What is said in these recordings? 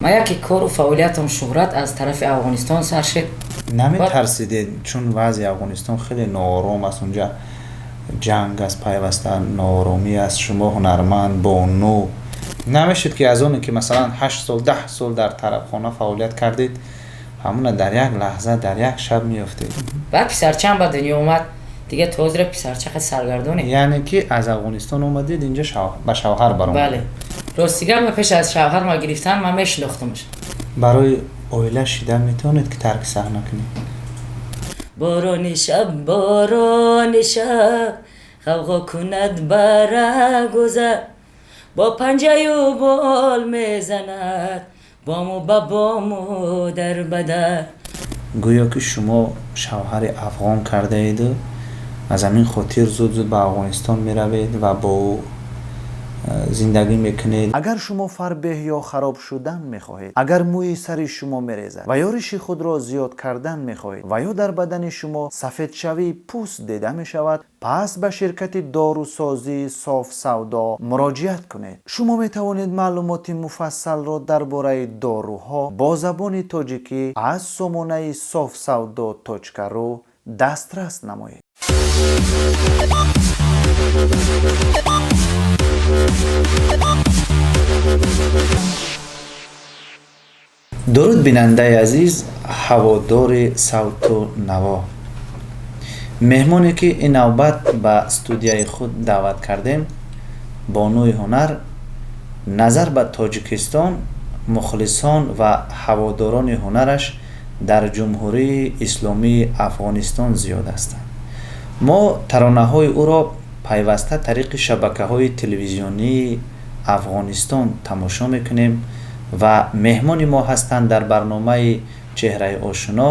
Ма яке кору фаъолиятам шӯҳрат аз тарафи Афғонистон сар шид. Наметарсидед, чун вазъи Афғонистон хеле ноором аст, унҷа ҷанг аст, пайваста нооромӣ аст, шумо ҳунарманд, бону намешуд, ки аз оне ки масалан 8 сол, 10 сол дар тарабхона фаъолият кардед, ҳамуна дар як лаҳза, дар як шаб меёфтед? Баъд писарчаам ба дунё омад, дига то ҳозира писарча хеле саргардоне. Яъне ки аз Афғонистон омадед инҷа, ба шавҳар баромадед? Бале, ростига, ма пеш аз шавҳар ма гирифтан ман мешинохтамаш. Барои оила шидан метавонед ки тарки саҳна кунед? Борони шаб, борони шаб ғавғо кунад, бара гузар, бо панҷаю бол мезанад бому ба бому дар ба дар. Гӯё ки шумо шавҳари афғон кардаеду аз ҳамин хотир зуд зуд ба Афғонистон меравед ва бо ӯ зиндагӣ мекунед. Агар шумо фарбеҳ ё хароб шудан мехоҳед, агар мӯи сари шумо мерезад ва ё риши худро зиёд кардан мехоҳед ва ё дар бадани шумо сафедшавии пӯст дида мешавад, пас ба ширкати дорусозии Софсавдо муроҷиат кунед. Шумо метавонед маълумоти муфассалро дар бораи доруҳо бо забони тоҷикӣ аз сомонаи софсавдо.ру дастрас намоед. Дуруд, бинандаи азиз, ҳаводори савту наво. Меҳмоне ки ин навбат ба студияи худ даъват кардем, бонуи ҳунар, назар ба Тоҷикистон мухлисон ва ҳаводорони ҳунараш дар Ҷумҳурии Исломии Афғонистон зиёд ҳастанд. Мо таронаҳои ӯро пайваста тариқи шабакаҳои телевизионии Афғонистон тамошо мекунем ва меҳмони мо ҳастанд дар барномаи «Чеҳраи ошино»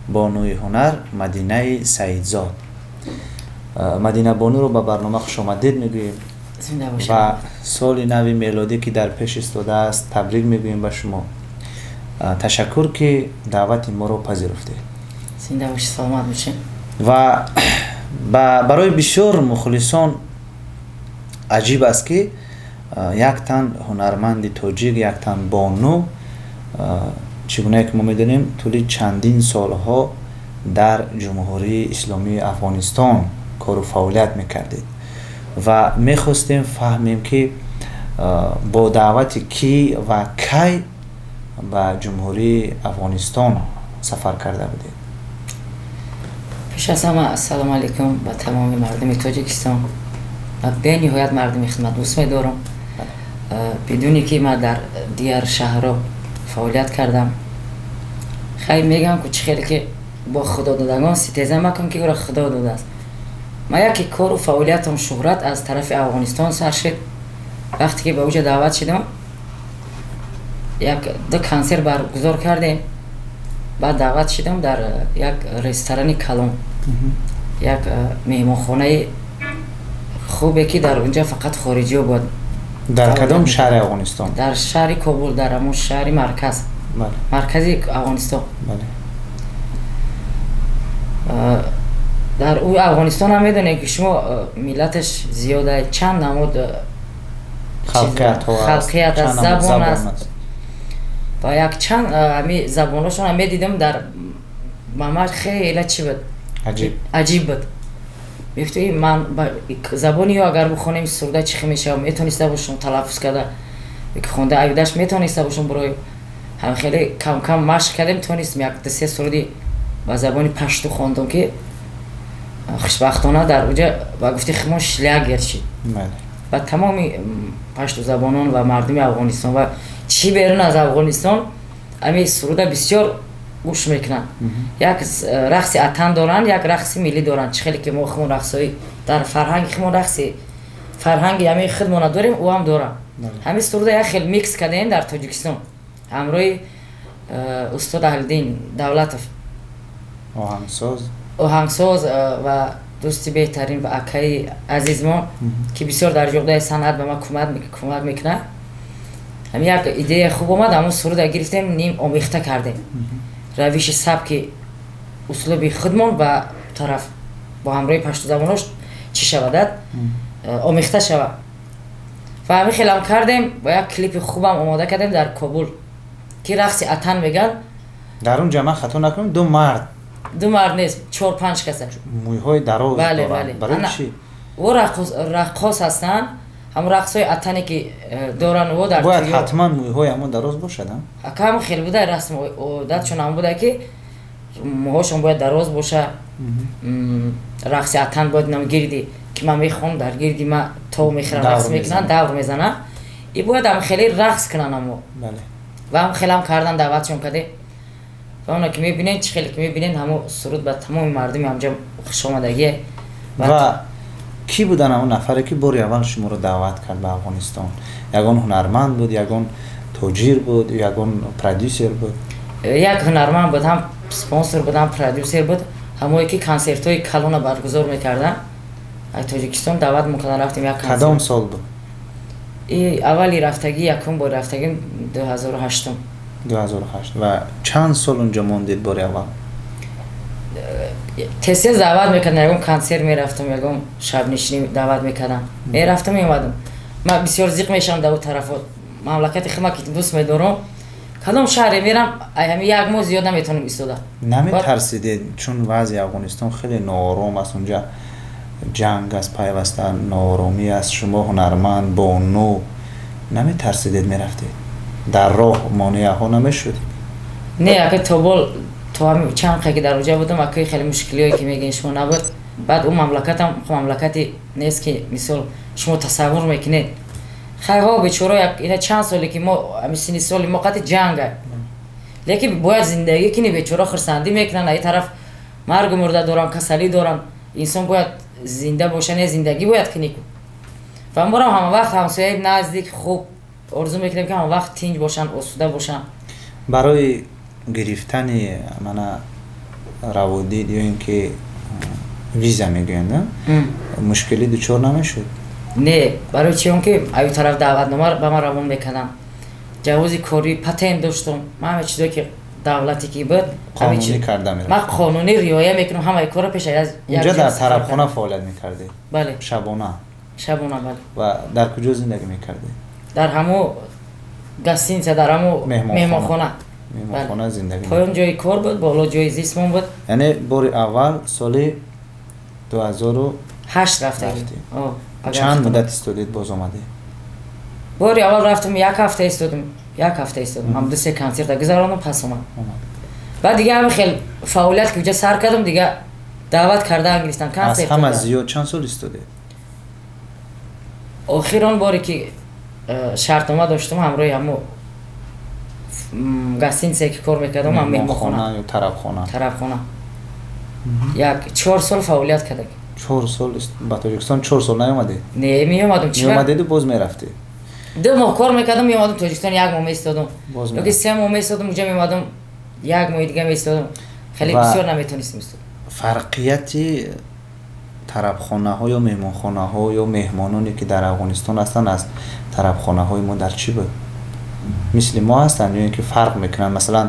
бонуи ҳунар Мадинаи Саидзод. Мадина бонуро ба барнома хушомадед мегӯем ва соли нави мелодӣ, ки дар пеш истодааст, табрик мегӯем ба шумо. Ташаккур, ки даъвати моро пазируфтед. Зинда бошед, саломат бошед. Ва барои бисёр мухлисон аҷиб аст, ки як тан ҳунарманди тоҷик, як тан бону, чӣ гунае ки мо медонем, тӯли чандин солҳо дар Ҷумҳурии Исломии Афғонистон кору фаъолият мекардед ва мехостем фаҳмем, ки бо даъвати кӣ ва кай ба Ҷумҳурии Афғонистон сафар карда будед? Пеш аз ҳама, ассалому алайкум ба тамоми мардуми Тоҷикистон ва бениҳоят мардуми хидмат дӯст медорам. Бидуне ки ман дар дигар шаҳрҳо фаъолият кардам, хай, мегӯям, ку чӣ хеле ки бо худододагон ситеза макун, ки ӯро Худо додааст. Ма яке кору фаъолиятам шӯҳрат аз тарафи Афғонистон сар шид. Вақте ки ба уҷа даъват шидам, як ду консерт баргузор кардем, баъд даъват шидам дар як ресторани калон, як меҳмонхонаи хубе, ки дар унҷа фақат хориҷиҳо бояд. Дар кадом шаҳри Афғонистон? Дар шаҳри Кобул, дар ҳамон шаҳри марказ, маркази Афғонистон. Дар ӯ Афғонистон ҳам медонем, ки шумо миллаташ зиёда, чанд намуд халқият аст, забон аст ва якчанд ҳами забонҳошонро медидам, дар ба ман хеле чӣ буд, аҷиб буд. Мегуфтам, ман забони ё агар бихонем, сурда чӣ хел мешавад, метониста бошам талаффуз карда, хонда аюдаш метониста бошам. Барои ҳам хеле камкам машқ кардем, тонистем, як ду се суруди ба забони пашту хондум, ки хушбахтона дар уҷа ба гуфти худмон шлягер шид ва тамоми паштузабонон ва мардуми Афғонистон ва чӣ берун аз Афғонистон ҳами суруда бисёр гӯш мекунанд. Як рақси атан доранд, як рақси миллӣ доранд. Чӣ хеле ки мо худмон рақсҳои дар фарҳанги худмон, рақси фарҳанги ҳамин худмона дорем, ӯ ҳам дорад. Ҳамин суруда як хел микс кардем дар Тоҷикистон ҳамроҳи устод Аҳлиддин Давлатов. Оҳангсоз. Оҳангсоз ва дӯсти беҳтарин ва акаи азизмон, ки бисёр дар ҷодаи санъат ба ман кӯмак мекунад. Ҳамин як идея хуб омад, ҳамон суруда гирифтем, ним омехта кардем, равиши сабки услуби худмон ба тараф бо ҳамроҳи паштузабонош чӣ шавадад, омехта шавад. Ва ҳамин хелам кардем, бо як клипи хубам омода кардем дар Кобул. Ки рақси атан меган. Дар он ҷа ман хато накунам, ду мард. Ду мард нест, чор панҷ каса. Мӯйҳои дароз бале, доранд. Бале. Барои чӣ? О раққос ҳастанд, ҳамун рақсҳои атане ки доранд о дар бояд ҳатман мӯйҳои ҳамон дароз бошад, а? Акам хел буда, расм одатшон ҳам буда, ки мӯҳошон бояд дароз боша. Рақси атан бояд нам гирди ки ман мехонам, дар гирди ма то мехӯрам, рақс мекунанд, давр мезананд, и бояд ҳам хеле рақс кунанд амо. Ва ҳам хелам кардан, даъватшон кардем. Ва оно ки мебинед, чӣ хеле ки мебинед, ҳамо суруд ба тамоми мардуми ҳамҷа хушомадагие. Ва кӣ будан ҳамон нафаре, ки бори аввал шуморо даъват кард ба Афғонистон? Ягон ҳунарманд буд, ягон тоҷир буд, ягон продюсер буд? Як ҳунарманд буд, ҳам спонсор буд, ҳам продюсер буд. Ҳамое ки консертҳои калона баргузор мекарданд, аз Тоҷикистон даъват мекардан, рафтем як консерт. Кадом сол буд? И аввали рафтагӣ, якум бор рафтагим 2008-ум. 2008. Ва чанд сол унҷо мондед бори аввал? Тез-тез даъват мекардам, ягон консерт мерафтам, ягон шабнишинӣ даъват мекардам, мерафтам, меомадам. Ман бисёр зиқ мешавам дар ӯ тарафот. Мамлакати худма ки дӯст медорам, кадом шаҳре мерам, ай ҳами як моҳ зиёд наметавонам истода. Наметарсидед, чун вазъи Афғонистон хеле ноором аст, унҷа ҷанг аст, пайваста нооромӣ аст, шумо ҳунарманд, бону, наметарсидед, мерафтед, дар роҳ монеаҳо намешуд? Не, ака, то бол то ҳами чанд қай ки дар оҷа будам, акаи, хеле мушкилиҳое ки мегӯен шумо набуд. Баъд ӯ мамлакатам мамлакате нест, ки мисол шумо тасаввур мекунед. Хайҳо, бечора, ина чанд соле ки мо ҳами синни соли мо қати ҷанга, лекин бояд зиндагӣ кунӣ. Бечора хурсандӣ мекунанд, аи тараф маргу мурда дорам, касалӣ дорам. Инсон бояд зинда боша, не, зиндагӣ бояд кунӣ. Ва морам ҳама вақт ҳамсояи наздик хуб орзу мекунем, ки ҳама вақт тинҷ бошанд, осуда бошанд. Барои гирифтани мана раводид ё ин ки виза мегӯянд, мушкилӣ дучор намешуд? Не, барои чи он ки аю тараф даъватнома ба ман равон мекардам, ҷавози корӣ, патент доштум ман, ҳама чизое ки давлате ки буд. Қонунӣ карда мерафт. Ман қонунӣ риоя мекунам ҳамаи корро пеш аз унҷа дар тарабхона фаъолият мекардед? Бале. Шабона? Шабона, бале. Ва дар куҷо зиндагӣ мекардед? Дар ҳамо гостиница, дар ҳамо меҳмонхона. Меҳмонхона зиндагӣ. Поён ҷои кор буд, боло ҷои зистмон буд. Яъне бори аввал соли дуҳазору ҳашт рафтагӣ. Чанд муддат истодед, боз омадед? Бори аввал рафтам, як ҳафта истодам, як ҳафта истодам, ҳам ду се консерта гузарондам, пас омад. Баъд дига ҳами хел фаъолият ки уҷа сар кардам, дига даъват кардан гирифтам консерт. Аз ҳама зиёд чанд сол истодед? Охир он боре ки шартнома доштам ҳамроҳи ҳамо гостиницае ки кор мекардам, ҳам меҳмонхона. Ё тарабхона? Тарабхона, як 4 сол фаъолият кардам. 4 сол ба Тоҷикистон 4 сол наёмадед? Не, меомадам. Меомадеду боз мерафтед? 2 моҳ кор мекардам, меомадам Тоҷикистон, як моҳ меистодам ёки 3 моҳ меистодам, уҷа меомадам, як моҳи дига меистодам. Хеле бисёр наметонистем истод. Фарқияти тарабхонаҳо ё меҳмонхонаҳо ё меҳмононе, ки дар Афғонистон ҳастанд, аз тарабхонаҳои мо дар чӣ буд? Мисли мо ҳастанд ё ин ки фарқ мекунанд? Масалан,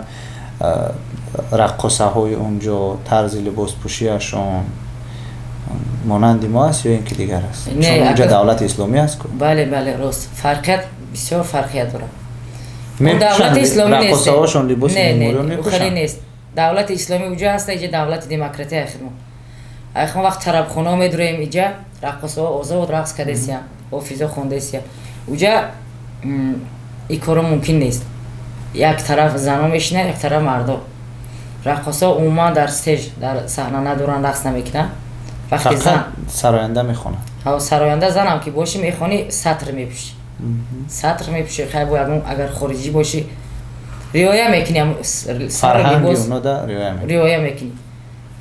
раққосаҳои онҷо, тарзи либоспӯшиашон монанди мо аст ё ин ки дигар аст? Чун онҷа давлати исломӣ аст ку. Бале, рост, фарқият, бисёр фарқият дорад. Давлати исломӣ раққосаҳошон либоси меъмориё мепӯшанд? Нест, давлати исломӣ уҷа ҳаста, иҷа давлати демократия. Ахирмо айхон вақт тарабхонаҳо медуроем, иҷа раққосаҳо озод рақс кардесиям, ҳофизо хондесиям. Уҷа ин коро мумкин нест. Як тараф зано мешинад, як тараф мардо. Раққосаҳо умуман дар stage, дар саҳна надоранд, рақс намекунанд. Вақте зан сароянда мехонад. Сароянда занам ки бошӣ, мехонӣ, сатр мепӯшӣ, сатр мепӯшӣ. Хай, бо агар хориҷӣ бошӣ, риоя мекунӣ. Риоя мекунӣ.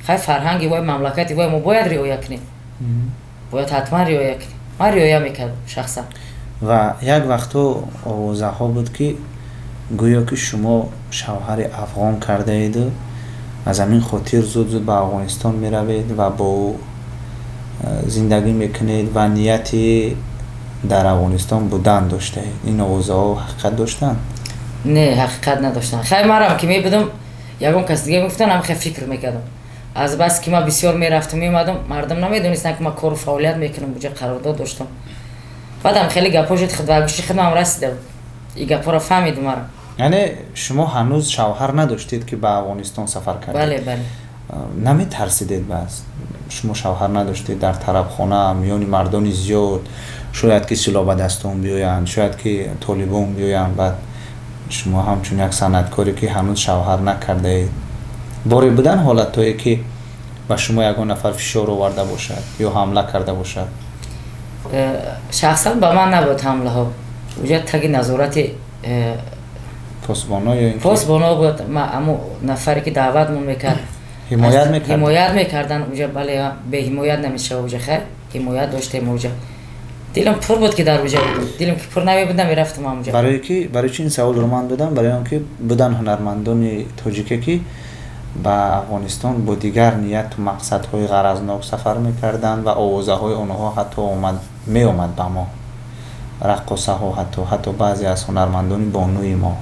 Хай, фарҳанги вой, мамлакати вой мо бояд риоя кунем, бояд ҳатман риоя кунем. Ман риоя мекардам шахсан. Ва як вақтҳо овозаҳо буд, ки гӯё ки шумо шавҳари афғон кардаеду аз ҳамин хотир зуд зуд ба Афғонистон меравед ва бо ӯ зиндагӣ мекунед ва нияти дар Афғонистон будан доштаед. Ин овозаҳо ҳақиқат доштанд? Не, ҳақиқат надоштанд. Хай, марам ки мебудам, ягон кас дига мегуфтан, ҳам хел фикр мекардам. Аз бас ки ман бисёр мерафтам, меомадам, мардум намедонистанд, ки ман кору фаъолият мекунам, буҷа қарордод доштам. Баъдам хеле гапҳо шуд, ва гӯши худмам расида буд, и гапҳоро фаҳмидум марам. Яъне шумо ҳанӯз шавҳар надоштед, ки ба Афғонистон сафар кардед? Бале, бале. Наметарсидед? Бас шумо шавҳар надоштед, дар тарабхона миёни мардони зиёд, шояд ки силоҳ ба дастон биёянд, шояд ки толибон биёянд. Баъд шумо ҳамчун як санъаткоре, ки ҳанӯз шавҳар накардаед, боре будан ҳолатҳое, ки ба шумо ягон нафар фишор оварда бошад ё ҳамла карда бошад? Шахсан ба ман набуд ҳамлаҳо. Уҷа таги назорати посбоно ё посбоно буд. Ҳамо нафаре, ки даъватмон мекард, ҳимоят мекард. Ҳимоят мекардан уҷа, бале, беҳимоят намешава уҷа. Хайр, ҳимоят доштем уҷа. Дилам пур буд, ки дар уҷа будам. Дилам ки пур намебуд, намерафтам ҳамуҷа. Барое ки, барои чи ин саволро ман додам? Барои он ки будан ҳунармандони тоҷике, ки ба Афғонистон бо дигар нияту мақсадҳои ғаразнок сафар мекарданд ва овозаҳои онҳо ҳатто меомад ба мо, раққосаҳо, ҳатто баъзе аз ҳунармандони бонуи мо.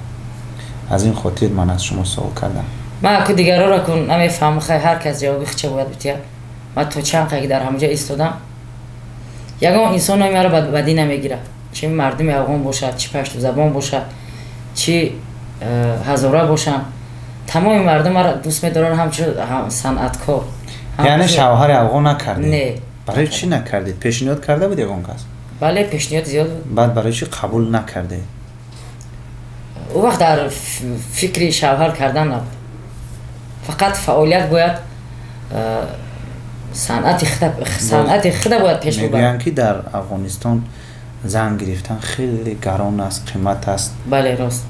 Аз ин хотир ман аз шумо суол кардам. Ман аку дигарора кун намефаҳмам. Хай, ҳар кас ҷавоби хича бояд бития. Ман то чанд қай дар ҳамуҷа истодам, ягон инсон маро бадӣ намегирад, чи мардуми афғон бошад, чи паштузабон бошад, чи ҳазора бошанд. Тамоми мардум маро дӯст медоранд ҳамчун санъаткор. Яъне шавҳари афғон накардед? Не. Барои чӣ накардед? Пешниҳод карда буд ягон кас? Бале, пешниҳод зиёд буд. Баъд барои чӣ қабул накардед? Ӯ вақт дар фикри шавҳар кардан набуд. Фақат фаъолият бояд, санъати худа бояд пеш бубарад. Мегӯянд, ки дар Афғонистон зан гирифтан хеле гарон аст, қимат аст. Бале, рост.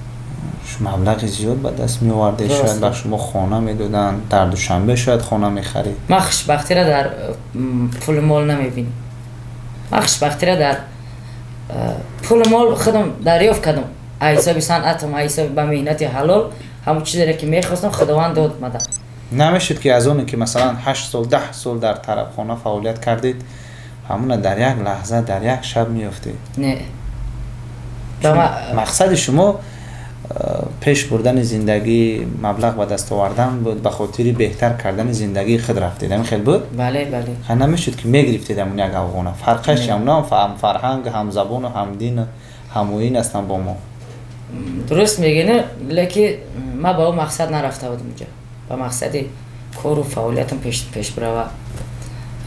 Маблағи зиёд ба даст меовардед, шояд ба шумо хона медоданд дар Душанбе, шояд хона мехарид. Ман хушбахтиро дар пулу мол намебинам. Ман хушбахтиро дар пулу мол худам дарёфт кардам аз ҳисоби санъатам, аз ҳисоби ба меҳнати ҳалол. Ҳамон чизере, ки мехостам, Худованд дод мада. Намешуд, ки аз оне ки масалан 8 сол, 10 сол дар тарабхона фаъолият кардед, ҳамона дар як лаҳза, дар як шаб меёфтед? Не. Мақсади шумо пеш бурдани зиндагӣ, маблағ ба даст овардан буд, ба хотири беҳтар кардани зиндагии худ рафтед, ҳамин хел буд? Бале. Намешуд, ки мегирифтед ҳамон як афғона? Фарқаш ҳамна ҳам фарҳанг, ҳам забону, ҳам дину, ҳамоин ҳастанд бо мо. Дуруст мегӯӣ, лекин ман ба он мақсад нарафта будам уҷа. Ба мақсади кору фаъолиятам пеш бирава.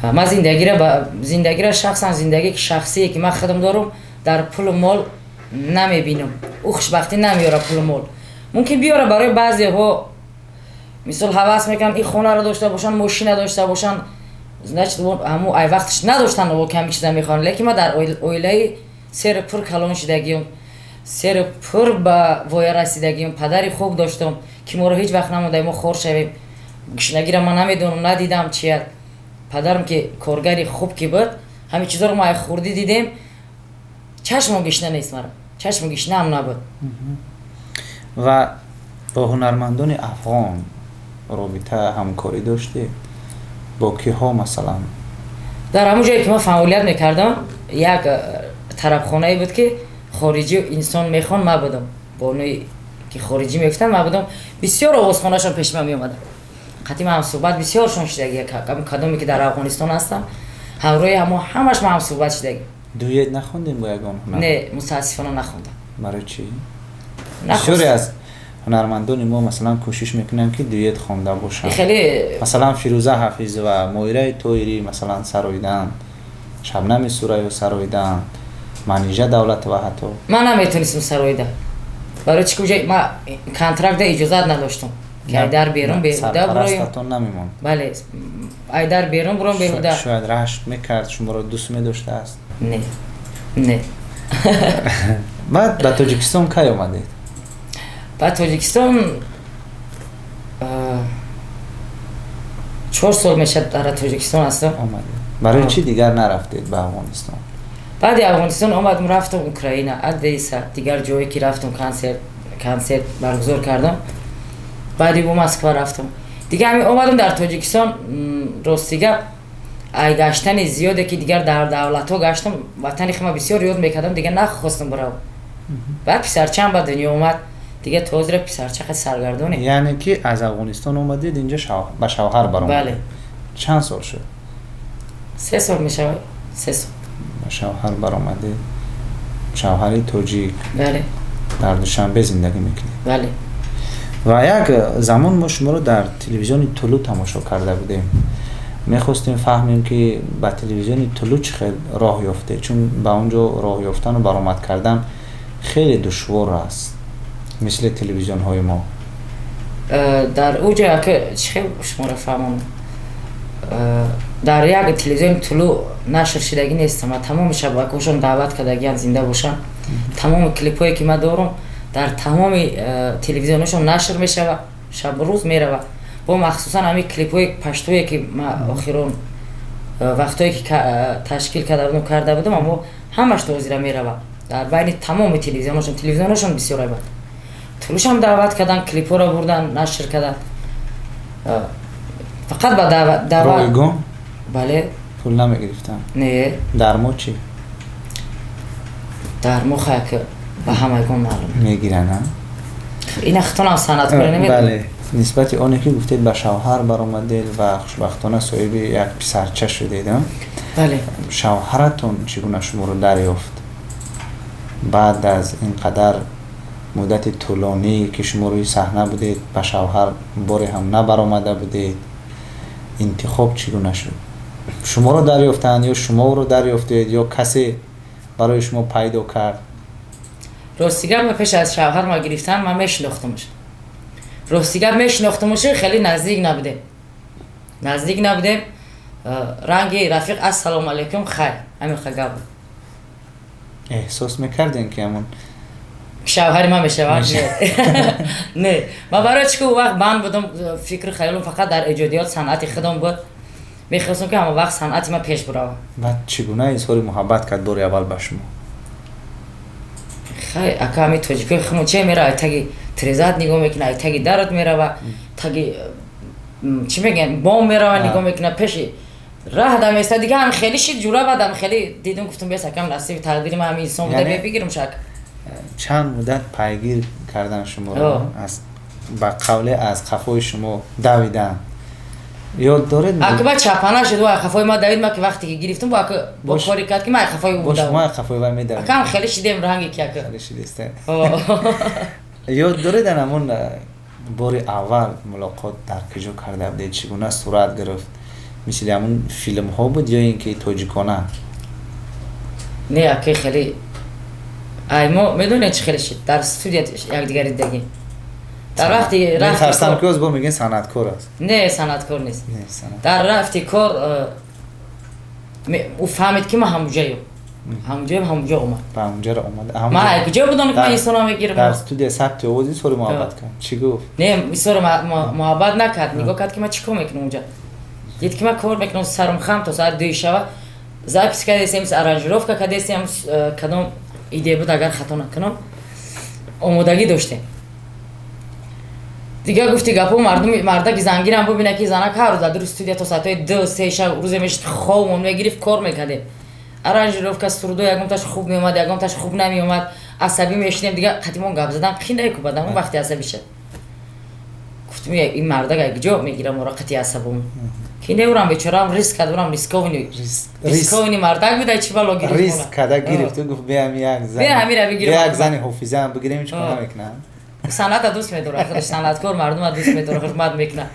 Ман зиндагиро шахсан, зиндагие ки шахсие, ки ман худам дорам, дар пулу мол намебинам. Ӯ хушбахтӣ намеёра. Пулу мол мумкин биёра барои баъзеҳо. Мисол, ҳавас мекунанд, ин хонаро дошта бошанд, мошина дошта бошанд, значит, ҳамун ай вақташ надоштанд, ки ҳамин чиза мехоҳанд. Лекин ман дар оилаи сери пур калон шидагиам, сери пур ба воя расидагиам. Падари хуб доштам, ки моро ҳеҷ вақт намонда мо хор шавем. Гушнагиро ман намедонам, надидам чия. Падарам ки коргари хуб ки буд, ҳамин чизоро мо ай хурдӣ дидем. Чашмон гишна нест, мара чашми гишнаам набуд. Ва бо ҳунармандони афғон робита, ҳамкорӣ доштед? Бо киҳо масалан? Дар ҳамон ҷое, ки ман фаъолият мекардам, як тарабхонае буд, ки хориҷӣ инсон мехон, ман будам. Бонуи ки хориҷӣ мегуфтанд, ман будам. Бисёр овозхонашон пеши ман меомаданд, қатъи ман ҳамсуҳбат бисёршон шидаги. Кадоме ки дар Афғонистон ҳастам, ҳамроҳи ҳамо ҳамаш ман ҳамсуҳбат шидаги. Дует нахондем бо ягон ҳунар? Не, мутаассифона, нахондам. Барои чӣ? Бисёре аз ҳунармандони мо масалан кӯшиш мекунанд, ки дует хонда бошанд. Хеле. Масалан, Фирӯза Ҳафизова, Моираи Тоирӣ масалан сароиданд, Шабнами Сурайё сароиданд, Манижа Давлатова ҳатто. Ман наметонистам сароида. Барои чӣ ки ман контрактда иҷозат надоштам, ки айдар берун беҳуда буроем. Намемонд. Бале, айдар берун буром беҳуда. Шояд рашк мекард, шуморо дӯст медоштааст. Не, не. Баъд ба Тоҷикистон кай омадед? Ба Тоҷикистон 4 сол мешад, дар Тоҷикистон ҳастам. Омадед. Барои чӣ дигар нарафтед ба Афғонистон? Баъди Афғонистон омадам, рафтам Украина, Одесса, дигар ҷое ки рафтам, консерт баргузор кардам. Баъди бо Москва рафтам. Дигар ҳамин омадам дар Тоҷикистон. Рости гап, ай гаштани зиёде, ки дигар дар давлатҳо гаштам, ватани хума бисёр ёд мекардам. Дигар нахостам бирав. Баъд писарчаам ба дунё омад. Дигар тозира писарча хел саргардоне. Яъне ки аз Афғонистон омадед, инҷа ба шавҳар баромадед? Бале. Чанд сол шуд? 3 сол мешавад, 3 сол. Ба шавҳар баромадед, шавҳари тоҷик? Бале. Дар Душанбе зиндагӣ мекунед? Бале. Ва як замон мо шуморо дар телевизиони Тулу тамошо карда будем. Мехостем фаҳмем, ки ба телевизиони Тулу чӣ хел роҳ ёфтед, чун ба он ҷо роҳ ёфтану баромад кардан хеле душвор аст, мисли телевизионҳои мо. Дар ӯ ҷо, ака, чӣ хел шуморо фаҳмонам, дар як телевизиони Тулу нашр шудагӣ нестам ва тамоми шабакаҳошон даъват кардагиан, зинда бошанд. Тамоми клипҳое, ки ман дорам, дар тамоми телевизионҳошон нашр мешава, шабу рӯз мерава. Бо махсусан ҳамин клипҳои паштое, ки ман охирон вақтое, ки ташкил карда будам, аммо ҳамаш то ҳозира мерава дар байни тамоми телевизионҳошон. Телевизионҳошон бисёр айбад. Тулушам даъват кардан, клипҳоро бурдан, нашр кардан, фақат ба даъват. Ройгон? Бале. Пул намегирифтан? Не. Дар мо чӣ? Дар мо хая, ки ба ҳамагон маълум. Мегиранд? Ина хитонам санъаткорӣ намедонам. Бале, нисбати оне ки гуфтед, ба шавҳар баромадед ва хушбахтона соҳиби як писарча шудед. Бале. Шавҳаратон чӣ гуна шуморо дарёфт баъд аз ин қадар муддати тӯлонӣ, ки шумо рӯи саҳна будед, ба шавҳар боре ҳам набаромада будед? Интихоб чӣ гуна шуд? Шуморо дарёфтанд ё шумо ӯро дарёфтед, ё касе барои шумо пайдо кард? Рости гап, ма пеш аз шавҳар ма гирифтан ман мешинохтамаш. Рости гап, мешинохтамаш, хеле наздик набудем, наздик набудем. Ранги рафиқ, ассалому алайкум, хайр, ҳамин гап буд. Эҳсос мекардем, ки ҳамон Шавҳари ман мешавад? Не, ман барои чӣ ки ӯ вақт банд будам, фикру хаёлам фақат дар эҷодиёт, санъати худам буд. Мехостам, ки ҳама вақт санъати ман пеш биравад. Баъд чӣ гуна изҳори муҳаббат кард бори аввал ба шумо? Хай, ака, ҳами тоҷикои худмон че мера, ай таги тирезаат нигоҳ мекуна, ай таги дарат мерава, таги чӣ мегӯян, бом мерава, нигоҳ мекуна, пеши раҳ даместа. Дига ҳам хеле шид ҷура. Баъдам хеле дидум, гуфтум: бес, акам, насиби тақдири ман ҳами инсон буда, бигирум шак. Чанд муддат пайгир кардан шуморо, аз ба қавле аз қафои шумо давидан, ёд доред? Ака, ба чапана шуд, ва қафои ма давид. Ма ки вақте ки гирифтум, бо ака бо кори кард, ки ма қафои ӯ будам. Шумо қафои вай медавид? Акам, хеле шидем ранги ки, ака. Хеле шидеста. Ёд доред, ан ҳамон бори аввал мулоқот дар куҷо карда будед, чӣ гуна сурат гирифт? Мисли ҳамон филмҳо буд ё ин ки тоҷикона? Не, ака, хеле ай мо медонед, чӣ хеле шид, дар студия якдигари дидагим. Дар вақти Рафтарсам, ки оз бо мегӯен, санъаткор аст. Не, санъаткор нест. Дар рафти кор ӯ фаҳмид, ки ман ҳамуҷаем, ҳамуҷаем, ҳамуҷа омад. Ба ҳамуҷаро омад. Ман ай куҷо будам, ки ман инсонро мегирам? Дар студия сабти овоз изҳори муҳаббат кард? Чӣ гуфт? Не, изҳори муҳаббат накард. Нигоҳ кард, ки ман чӣ кор мекунам унҷа. Дид, ки ман кор мекунам, сарум хам, то соати 2-и шава запись кардесем, аранжировка кардесем, кадом идея буд, агар хато накунам, омодагӣ доштем. Дигар гуфти гапо, мардуми мардаки зангирам бубина, ки занак ҳар рӯз дар студия то соатҳои 2-3 шаб, рӯзе мешид, хобмон мегирифт, кор мекардем, аранжировка, сурудо ягонташ хуб меомад, ягонташ хуб намеомад, асабӣ мешидем. Дигар қатимон гап задан қиндае ку баъд ҳамон вақти асабӣ шад. Гуфтум: ин мардак ай куҷо мегирам ора қати асабом кинде? Урам бечораам риск кард, урам рисковый, рисковый мардак буд, ай чӣ бало гирифт. Риск карда гирифту гуфт: биям як зан, бия ҳамира бигирам, як зани ҳофизаам бигирем, ҳеч кор намекунам. Санъата дӯст медорад, худаш санъаткор, мардума дӯст медорад, ҳурмат мекунад.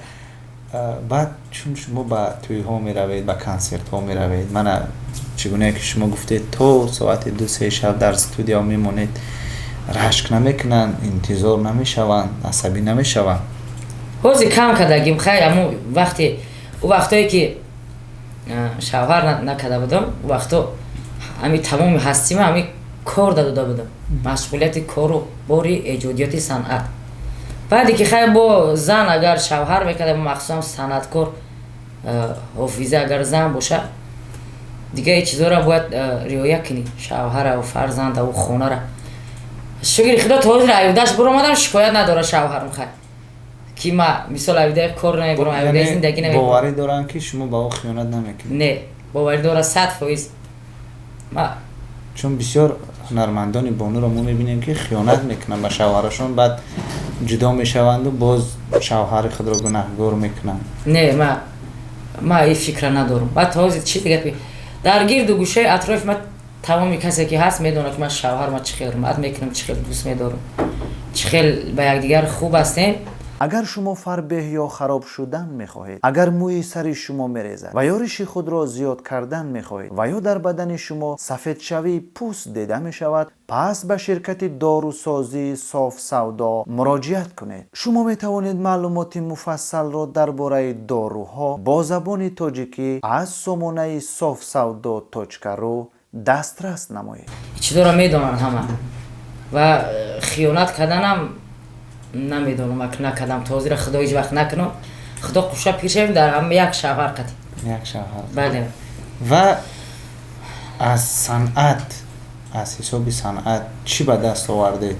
Баъд чун шумо ба тӯйҳо меравед, ба консертҳо меравед, мана чӣ гунае ки шумо гуфтед, то соати 2-3 шаб дар студия мемонед, рашк намекунанд, интизор намешаванд, асабӣ намешаванд? Ҳозир кам кардагим. Хайр, аммо вақте ӯ вақтое ки шавҳар накарда будам, ӯ вақто ҳами тамоми ҳастима ҳами кор дадода будам, машғулияти кору бори эҷодиёти санъат. Баъде ки хайр, бо зан агар шавҳар мекарда, махсусан санъаткор, ҳофиза агар зан боша, дигар чизоро бояд риоя кунӣ: шавҳара, фарзанда, хонара. Шукри худо, то ҳозир аюдаш буромадам, шикоят надора шавҳарам. Хайр, ки ма мисол аюдаи кор намебурам, аюдаи зиндагӣ намебурам. Боварӣ дорам, ки шумо ба ӯ хиёнат намекунед? Не, боварӣ дора 100%. Ма Чун бисёр ҳунармандони бонуро мо мебинем, ки хиёнат мекунанд ба шавҳарашон, баъд ҷудо мешаванду боз шавҳари худро гунаҳгор мекунанд. Не, ма ин фикра надорам. Баъд то ҳозир чи гапи дар гирду гӯшаи атрофи ма. Тамоми касе ки ҳаст медонад, ки ман шавҳарма чӣ хел ҳурмат мекунам, чӣ хел дӯст медорам, чӣ хел ба якдигар хуб ҳастем. Агар шумо фарбеҳ ё хароб шудан мехоҳед, агар мӯи сари шумо мерезад ва ё риши худро зиёд кардан мехоҳед ва ё дар бадани шумо сафедшавии пӯст дида мешавад, пас ба ширкати дорусозии Софсавдо муроҷиат кунед. Шумо метавонед маълумоти муфассалро дар бораи доруҳо бо забони тоҷикӣ аз сомонаи софсавдо ру дастрас намоед. Чизоро медонанд ҳама ва хиёнат карданам намедонам, ак накардам то ҳозира. Худо ҳеҷ вақт накунам, худо қуша пир шавем, дар ҳама як шавҳар қатӣ. Як шавҳар. Бале. Ва аз санъат, аз ҳисоби санъат чӣ ба даст овардед?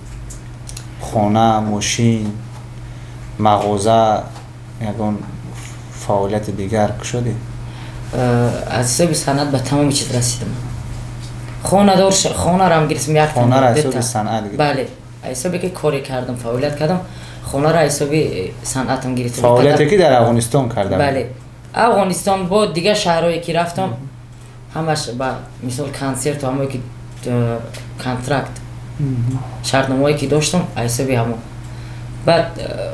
Хона, мошин, мағоза, ягон фаъолияти дигар кушодед? Аз ҳисоби санъат ба тамоми чиз расидам. Хонадор, хонарам гирифтам, як Хонара аз ҳисоби санъат гирифт? Бале, аз ҳисобе ки коре кардам, фаъолият кардам, хонара аз ҳисоби санъатам гирифтам. Фаъолияте ки дар Афғонистон карда? Бале, Афғонистон бо дигар шаҳрҳое ки рафтам, ҳамаш ба мисол консерту ҳамое ки контракт, шартномаое ки доштам, аз ҳисоби ҳамон. Баъд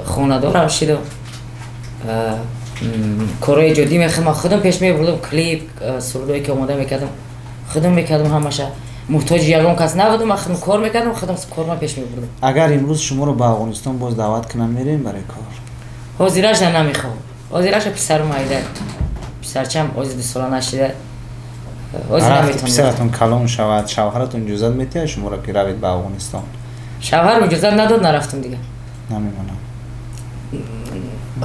хонадорам шидам, корҳои эҷодӣ мехӯрдам, худам пеш мебурдам, клип, сурудое ки омода мекардам, худам мекардам ҳамаша. Муҳтоҷи ягон кас набудам, ман худам кор мекардам, худам корма пеш мебурдам. Агар имрӯз шуморо ба Афғонистон боз даъват кунам, мерем барои кор? Ҳозираша намехоҳам. Ҳозираша писарам айда, писарчам ҳозир 2 сола нашида. Ҳозир наметавонам. Писаратон калон шавад, шавҳаратон иҷозат метиҳад шуморо, ки равед ба Афғонистон? Шавҳарам иҷозат надод, нарафтам дигар. Намемонам.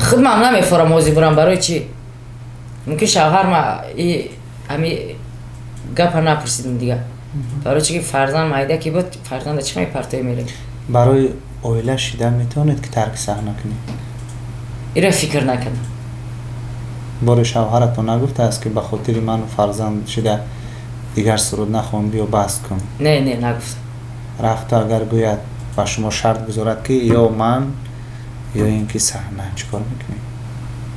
Худмам намефорам ҳозир бурам. Барои чӣ? Мумкин шавҳарма ҳами гапа напурсидам дигар. Барои чӣ ки фарзанд майда ки буд, фарзанда чӣ мепартои мерем? Барои оила шидан метавонед ки тарки саҳна кунед? Ира фикр накардам. Бори шавҳаратон нагуфтааст, ки ба хотири ману фарзанд шида дигар суруд нахон, биё бас кун? Не, не, нагуфтам. Рафту агар гӯяд, ба шумо шарт гузорад, ки ё ман, ё ин ки саҳна, чӣ кор мекунед?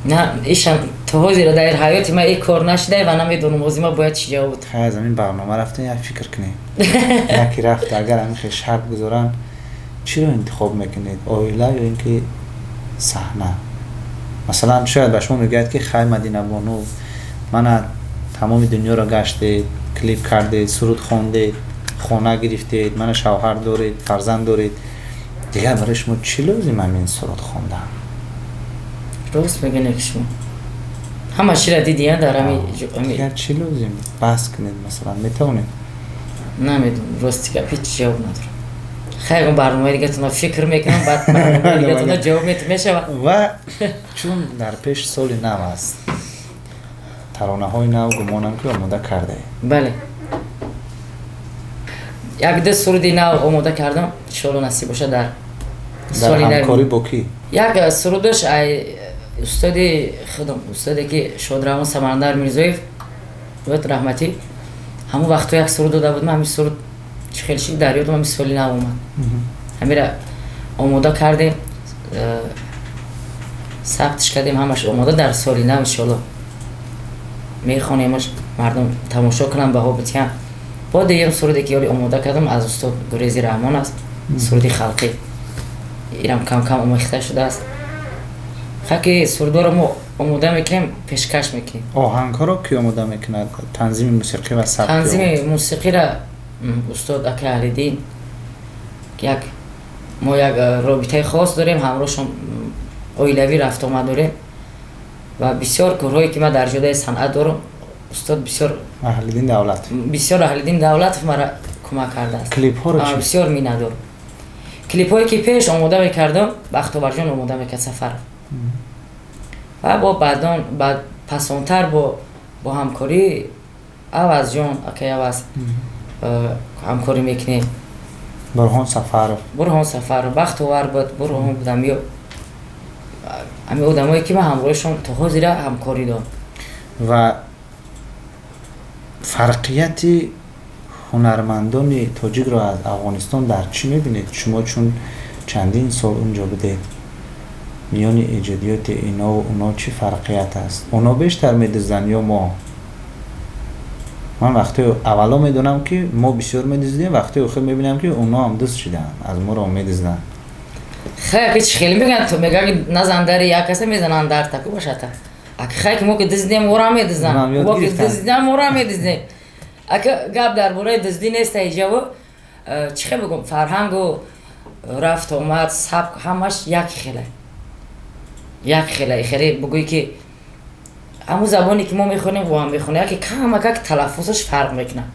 На, ишам то ҳозира дар ҳаёти ман ин кор нашуда ва намедонам ҳозир ман бояд чӣ ҷавоб дам. Хай, аз ҳамин барнома рафтем, як фикр кунем. Яке рафту агар ҳамин хел шарт гузоранд, чиро интихоб мекунед, оила ё ин ки саҳна? Масалан, шояд ба шумо мегӯяд, ки хай, Мадинабону, мана тамоми дунёро гаштед, клип кардед, суруд хондед, хона гирифтед, мана шавҳар доред, фарзанд доред, дигар барои шумо чӣ лозим ҳамин суруд хондан? Рост мегӯед ки шумо ҳама чиро дидия дар ҳами. Дигар чӣ лозим, бас кунед, масалан, метавонед? Намедонам, рости гап, ҳеҷ ҷавоб надорам. Хайр, барномаи дигатона фикр мекунам, баъд барномаи дигатона ҷавоб мешавад. Ва чун дар пеш соли нав аст, таронаҳои нав гумонам ки омода кардаед? Бале, як ду суруди нав омода кардам, иншоалло насиб бошад дар Дар ҳамкорӣ бо кӣ? Як сурудаш ай устоди худам, устоде ки шодравон Самандар Мирзоев буд, раҳматӣ, ҳамон вақтҳо як суруд дода буд. Ман ҳамин суруд чӣ хел шид, дар ёдам ҳамин соли нав омад, ҳамира омода кардем, сабтш кардем, ҳамаш омода. Дар соли нав иншоалло мехонемаш, мардум тамошо кунанд, баҳо битиҳанд. Бо дуюм суруде ки ёли омода кардам, аз устод Гурези Раҳмон аст, суруди халқӣ, ирам кам кам омехта шудааст. Хаки сурудҳоро мо омода мекунем, пешкаш мекунем. Оҳангҳоро кӣ омода мекунад, танзими мусиқӣ ва сабти? Танзими мусиқиро устод ака Аҳлиддин. Як мо як робитаи хос дорем ҳамроҳшон, оилавӣ рафтуомад дорем ва бисёр корҳое ки ман дар ҷодаи санъат дорам, устод бисёр Аҳлиддин Давлат. Бисёр Аҳлиддин Давлатов мара кӯмак кардааст. Клипҳоро чӣ? Бисёр миннатдорам. Клипҳое ки пеш омода мекардам, Бахтоварҷон омода мекард, Сафаров, ва бо баъдон баъд пасонтар бо ҳамкории Авазҷон, акай Аваз, ҳамкорӣ мекунем. Бурҳон Сафаров. Бурҳон Сафаров, Бахтовар буд, бурҳон будам, ё ҳамин одамое ки ман ҳамроҳишон то ҳозира ҳамкорӣ дорам. Ва фарқияти ҳунармандони тоҷикро аз Афғонистон дар чӣ мебинед шумо, чун чандин сол унҷо будед? Миёни эҷодиёти инову уно чӣ фарқият аст? Оно бештар медузданд ё мо? Ман вақти аввало медонам, ки мо бисёр медиздем, вақти охир мебинам, ки онҳо ҳам дузд шидаанд, аз моро медизданд. Хай, ки чӣ хеле мегӯянд, ту мегӯяд, ки назан дари як каса, мезананд дар таку бошата. Аки хай, ки мо ки дуздем, ора медизданд, мо ки дуздидам, ора медиздем. Ака, гап дар бораи дуздӣ нест иҷаво. Чӣ хел бигӯм, фарҳангу рафту омад, сабк, ҳамаш як хела, як хела. Хеле бигӯӣ, ки ҳамун забоне, ки мо мехонем, ӯ ҳам мехонем, яке камакак талаффузаш фарқ мекунад.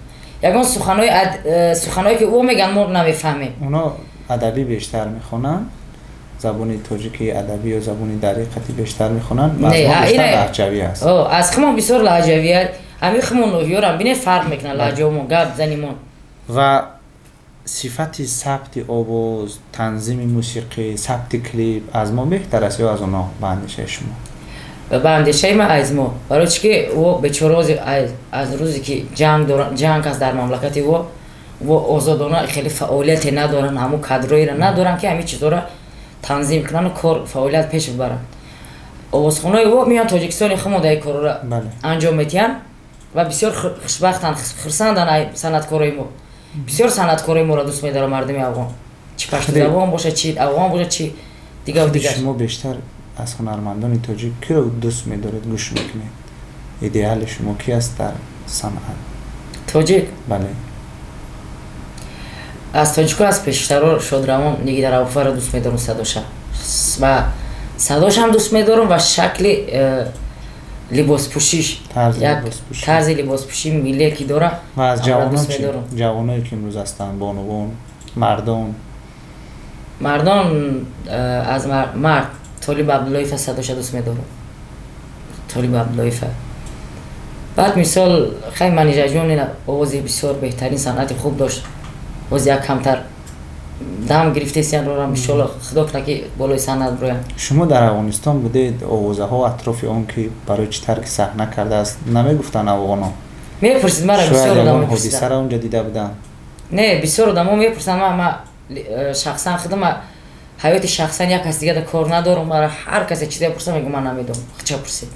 Ягон суханое, ки ӯ мегӯянд, мо намефаҳмем. Оно адабӣ бештар мехонанд, забони тоҷики адабӣ ё забони дарӣ қатӣ бештар мехонанд, лаҳҷавӣ аст. Аз хумон бисёр лаҳҷавӣ. Ҳамин хумон ноҳиёрам бине, фарқ мекунад лаҳҷаомон, гап занимон. Ва сифати сабти овоз, танзими мусиқӣ, сабти клип аз мо беҳтар аст ё аз онҳо, ба андешаи шумо? Ба андешаи ман, аз мо. Барои чӣ ки ӯ бечорози аз рӯзе ки ҷанг аст дар мамлакати ӯ, ӯ озодона хеле фаъолияте надоранд, ҳамун кадроеро надоранд, ки ҳамин чизҳоро танзим кунанду кор, фаъолият пеш бибаранд. Овозхонаи ӯ меоянд Тоҷикистони хумон, дар корро анҷом медиҳанд ва бисёр хушбахтанд, хурсанданд. Санъаткорои мо, бисёр санъаткорои моро дӯст медорад мардуми афғон, чӣ паштузабон бошад, чӣ афғон бошад, чӣ дигар дигар. Шумо бештар аз ҳунармандони тоҷик киро дӯст медоред, гӯш мекунед? Идеали шумо ки аст дар санъат? Тоҷик? Бале. Аз тоҷико, аз пештаро шодравон Нигина Рауфаро дӯст медорам, садоша ва садошам дӯст медорам ва шакли либоспӯшиш, тарзи либоспӯшии миллие, ки дора. Ва аз ҷавонон? Ҷавоное, ки имрӯз ҳастанд, бонувон, мардон? Мардон, аз мард Толиб Абдуллоева садоша дӯст медорам, Толиб Абдуллоева. Баъд, мисол, хай, Манижаҷон овози бисёр беҳтарин, санъати хуб дошт. Боз як камтар дам гирифтесиян рорам, иншолло, худо кунад, ки болои санъат бироянд. Шумо дар Афғонистон будед, овозаҳо атрофи он, ки барои чӣ тарки саҳна кардааст, намегуфтанд афғоно? Мепурсид мара бисёр одам. Ҳодисаро унҷа дида буданд? Не, бисёр одамо мепурсанд. Ма шахсан худам ҳаёти шахсан як кас дигада кор надорам. Мара ҳар касе чизе пурса, мегӯ: «Ман намедонам, ча пурсид».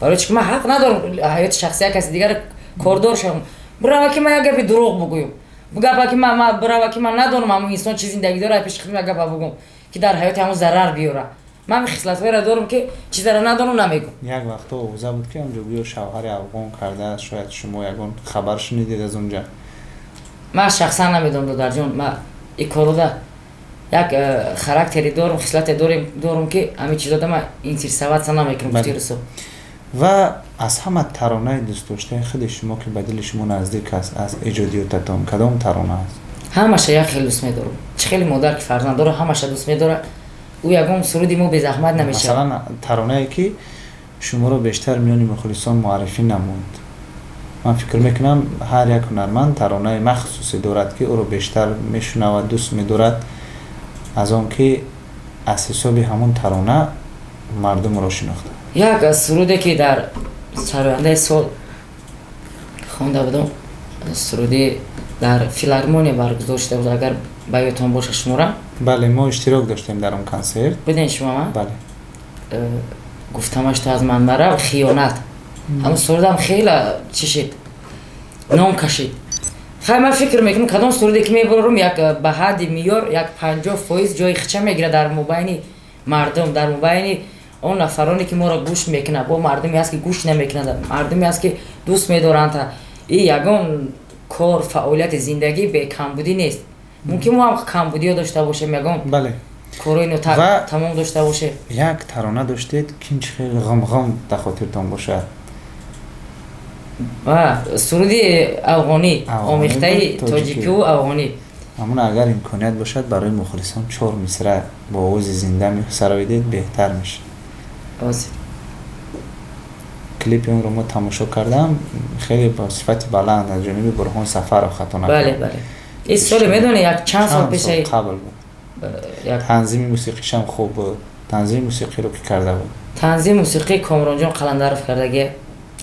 Барои чӣ ки ман ҳақ надорам ҳаёти шахси як каси дигара кордор шавам. Бирава, ки ман як гапи дурӯғ бугӯям, гапа ки бирава, ки ман надонам ҳамун инсон чӣ зиндагӣ дорад, пеши худам як гапа бугӯм, ки дар ҳаёти ҳамун зарар биёра. Ман хислатҳоеро дорам, ки чизаро надонам, намегӯм. Як вақто овоза буд, ки онҷо гӯё шавҳари афғон кардааст. Шояд шумо ягон хабар шунидед аз онҷа? Ман шахсан намедонам, додарҷон. Ман и коруда як характери дорам, хислате дорам, ки ҳамин чизода ман интересоваться намекунам, гуфти. Ва аз ҳама таронаи дӯстдоштаи худи шумо, ки ба дили шумо наздик аст, аз эҷодиётатон кадом тарона аст? Ҳамаша як хел дӯст медорам. Чӣ хеле модар, ки фарзанд дора, ҳамаша дӯст медорад. Ӯ ягон суруди мо безаҳмат намешавад. Масалан, таронае, ки шуморо бештар миёни мухлисон муаррифӣ намуд. Ман фикр мекунам, ҳар як ҳунарманд таронаи махсусе дорад, ки ӯро бештар мешунавад, дӯст медорад, аз он ки аз ҳисоби ҳамон тарона мардум ӯро шинохта. Як суруде, ки дар сарояндаи сол хонда будам, суруди дар филармония баргузор шуда буд, агар ба ёдтон боша шумора. Бале, мо иштирок доштем дар он консерт. Будем шумо? Бале. Гуфтамаш, ту аз ман марав, хиёнат. Ҳамун сурудам хеле чӣ шид, ном кашид. Хай, ман фикр мекунам, кадом суруде ки мебарорам, як ба ҳадди меъёр як 50% ҷои хича мегирад дар мобайни мардум, дар мобайни он нафароне, ки моро гӯш мекунад. Бо мардуме ҳаст, ки гӯш намекунад, мардуме ҳаст, ки дӯст медоранд. И ягон кор, фаъолияти зиндагӣ бекамбудӣ нест. Мумкин мо ҳам камбудиҳо дошта бошем, ягон корҳои нотамом дошта бошем. Як тарона доштед, кин чӣ хеле ғамғам, дар хотиртон бошад. Суруди афғонӣ, омехтаи тоҷикиву афғонӣ. Ҳамун агар имконият бошад, барои мухлисон чор мисра бо овози зинда месароидед, беҳтар мешуд. Клипи онро мо тамошо кардам, хеле бо сифати баланд, аз ҷониби Бурҳон Сафаров, хато. Бале, ин соли, медонӣ, як чанд сол пеша. Қабл буд. Танзими мусиқишам хуб буд. Танзими мусиқиро ки карда буд? Танзими мусиқӣ Комронҷон Қаландаров кардагия,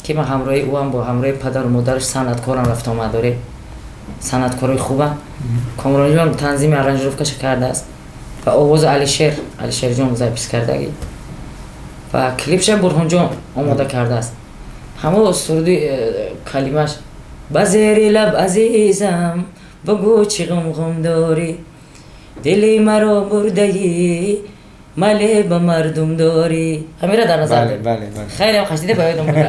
ки ман ҳамроҳи ӯам, бо ҳамроҳи падару модараш санъаткорам, рафтуомад дорем, санъаткорои хубам. Комронҷон танзими аранжировкаша кардааст ва овози Алишер, Алишерҷон запись кардагӣ ва клипша Бурҳонҷон омода кардааст. Ҳамо суруди калимаш Ба зери лаб азизам бугӯ чӣ ғумғум дорӣ, дили маро бурдаӣ, мале ба мардум дорӣ. Ҳамира дар назар дорӣ. Хеле қашида ба ёдам буда.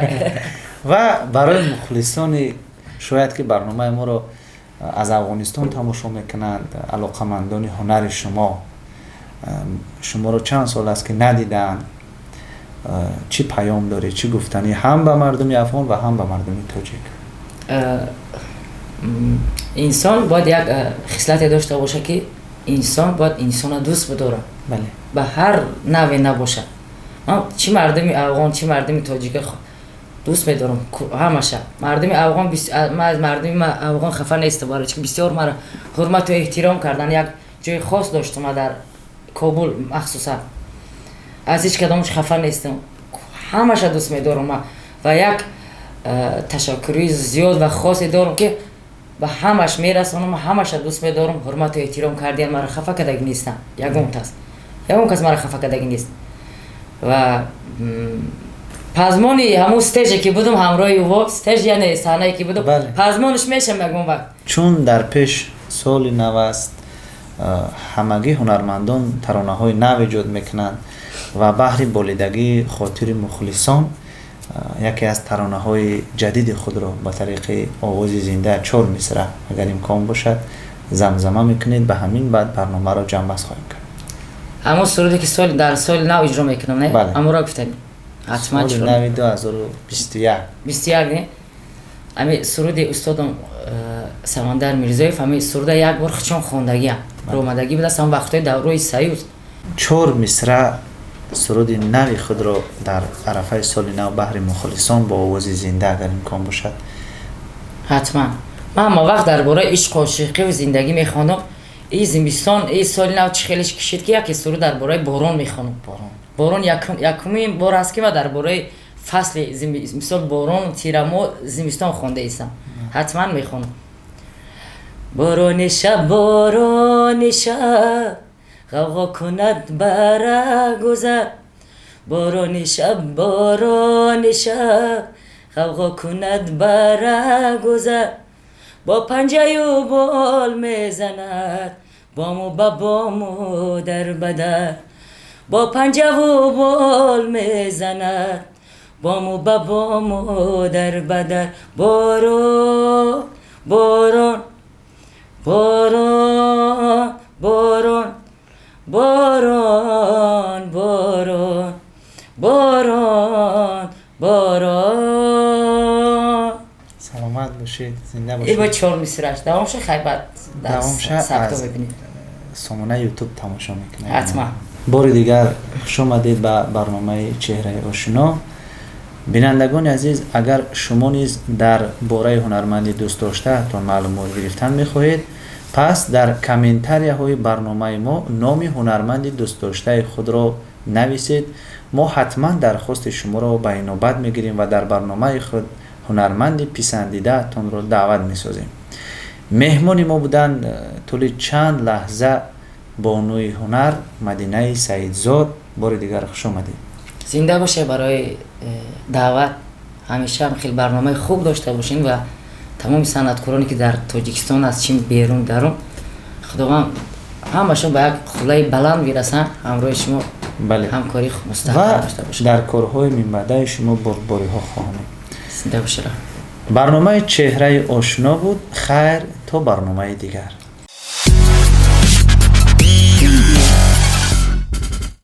Ва барои мухлисони шояд ки барномаи моро аз Афғонистон тамошо мекунанд, алоқамандони ҳунари шумо, шуморо чанд сол аст ки надидаанд, чӣ паём доред, чӣ гуфтанӣ ҳам ба мардуми афғон ва ҳам ба мардуми тоҷик? Инсон бояд як хислате дошта бошад, ки инсон бояд инсона дӯст бидорад, ба ҳар навъе набошад. Ман чӣ мардуми афғон, чӣ мардуми тоҷика дӯст медорам ҳамаша. Мардуми афғон, ман аз мардуми афғон хафа нестам, барои чӣ бисёр маро ҳурмату эҳтиром кардан, як ҷои хос доштам дар Кобул махсусан. Аз ҳеҷ кадомаш хафа нестам, ҳамаша дӯст медорам ман. Ва як ташаккури зиёд ва хосе дорам, ки ба ҳамаш мерасонам, ҳамаша дӯст медорам, ҳурмату эҳтиром кардиан, маро хафа кардагӣ нестам. Ягон кас, ягон кас маро хафа кардагӣ нест. Ва пазмони ҳамун stage е ки будум ҳамроҳи ӯ, stage яъне саҳнае ки будум, пазмонаш мешам ягон вақт. Чун дар пеш соли нав аст, ҳамагӣ ҳунармандон таронаҳои нав эҷод мекунанд ва баҳри болидагии хотири мухлисон яке аз таронаҳои ҷадиди худро ба тариқи овози зинда чор мисра, агар имкон бошад, замзама мекунед. Ба ҳамин баъд барномаро ҷамъбаст хоҳем кард. Ҳамон суруде ки сол дар соли нав иҷро мекунам, не? Ҳамонро гуфтанӣ? Ҳатман. Соли нави 2021. 21, не? Ами суруди устодам Самандар Мирзоев, ҳами суруда як бор хичон хондагиам, ромадагӣ будааст ҳам вақтҳои даврои Союз. Чор мисра суруди нави худро дар арафаи соли нав баҳри мухлисон бо овози зинда, агар имкон бошад. Ҳатман. Ман ҳама вақт дар бораи ишқу ошиқиву зиндагӣ мехондам. И зимистон, и соли нав чӣ хелеш кишид, ки яке суруд дар бораи борон мехонам. Борон якумин бор аст, ки ман дар бораи фасли, мисол, борон, тирамо, зимистон хондаистам. Ҳатман мехонам. Борони шаб, борони шаб, ғавғо кунад бара гузар. Борони шаб, борони шаб, ғавғо кунад бара гузар. Бо панҷаю бол мезанад бому ба бому дар ба дар. Бо панҷаву бол мезанад бому ба бому дар ба дар. Борон, борон, борон, борон, борон, борон, борон, борон. Саломат бошед, зинда И бо бошед. Чор мисраш давом шуд, хай, баъд дар Давом шуд, сабто аз мебинем. Сомонаи Ютуб тамошо мекунед. Ҳатман. Бори дигар хуш омадед ба барномаи «Чеҳраи ошино». Бинандагони азиз, агар шумо низ дар бораи ҳунарманди дӯстдоштаатон маълумот гирифтан мехоҳед, пас дар комментарияҳои барномаи мо номи ҳунарманди дӯстдоштаи худро нависед. Мо ҳатман дархости шуморо ба инобат мегирем ва дар барномаи худ ҳунарманди писандидаатонро даъват месозем. Меҳмони мо буданд тӯли чанд лаҳза бонуи ҳунар Мадинаи Саидзод. Бори дигар хуш омадед. Зинда боше барои даъват. Ҳамеша ҳам хеле барномаи хуб дошта бошем ва тамоми санъаткороне, ки дар Тоҷикистон аст, чим берун дарун, Худованд ҳамашон ба як қуллаи баланд бирасанд, ҳамроҳи шумо ҳамкории мустаҳкам Ва дошта бошем. дар корҳои минбаъдаи шумо бурдбориҳо хоҳонем. Зинда бошед. Барномаи «Чеҳраи ошино» буд. Хайр, то барномаи дигар.